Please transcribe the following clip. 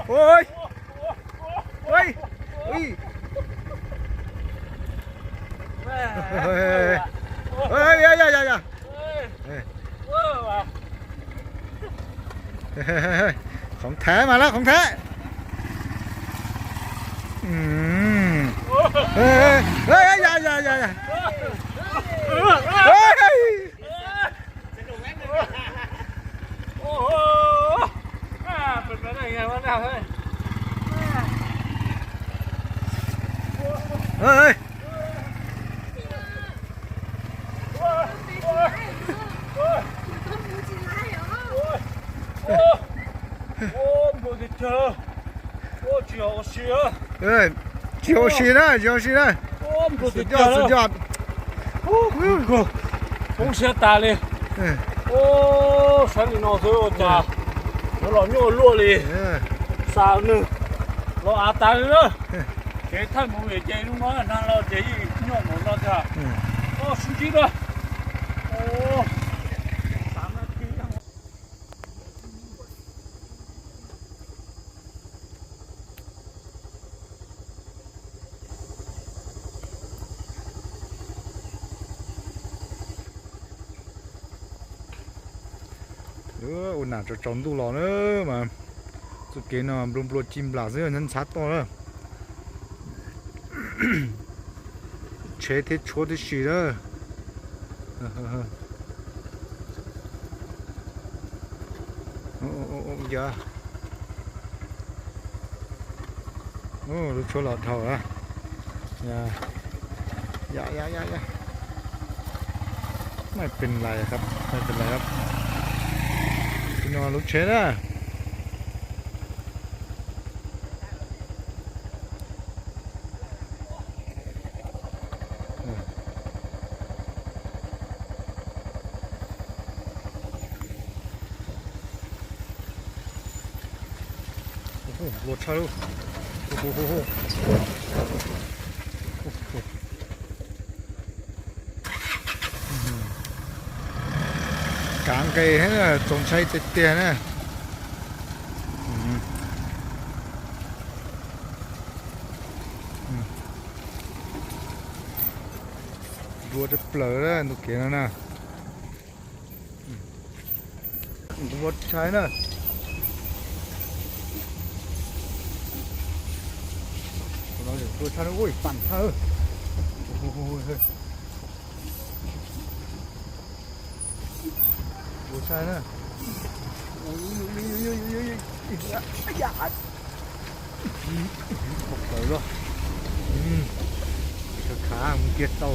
Ôi. Ôi. Ui. Ôi, ôi, ôi, ôi, ôi. Ê. Khổng thế mà đó, khổng thế. Ừm. Ê, ê, ê, ê, da, da, da, da. Ê. Ê, ê. Ê, tsis ua si na, tsis ua si na. Suam yoj, suam yoj. Poob siab tas li. Ê. Ua, saib li no xwb ua cas yuav los nyuaj luaj li. Ê. Xa nws los av tas li na. Ê. Ces thaij mus ces lub no nag los ces yeej nyuaj mus no tiag. Ê. Ua, sib ntsib na. Ua, xav na. Ua nam tsaus tsaus ntuj los na mas txoj kev no nplua nplua ci nplas xwb, ntxhab ntxhab toj na. Tsheb thiab tshuab tib si na. Ua, ua, ua, ua, ya. Ua, lub tshuab los dhau lawm. Ya, ya, ya, ya, ya.ไม่เป็นไรครับ ไม่เป็นไรครับ Tsis no lub tsheb na. Ua, ua, ua, tshaj lawm. Ua, ua, ua, ua. Kav nqis thiab na, txaus ntshai tiag tiag na. Nruab tshaj plaws na tus kev no na. Nruab tshaj na. Nruab tshaj, ui, pam tshaj. Nruab tshaj na. Qhov tawm los. Khav khav mus kiag tau.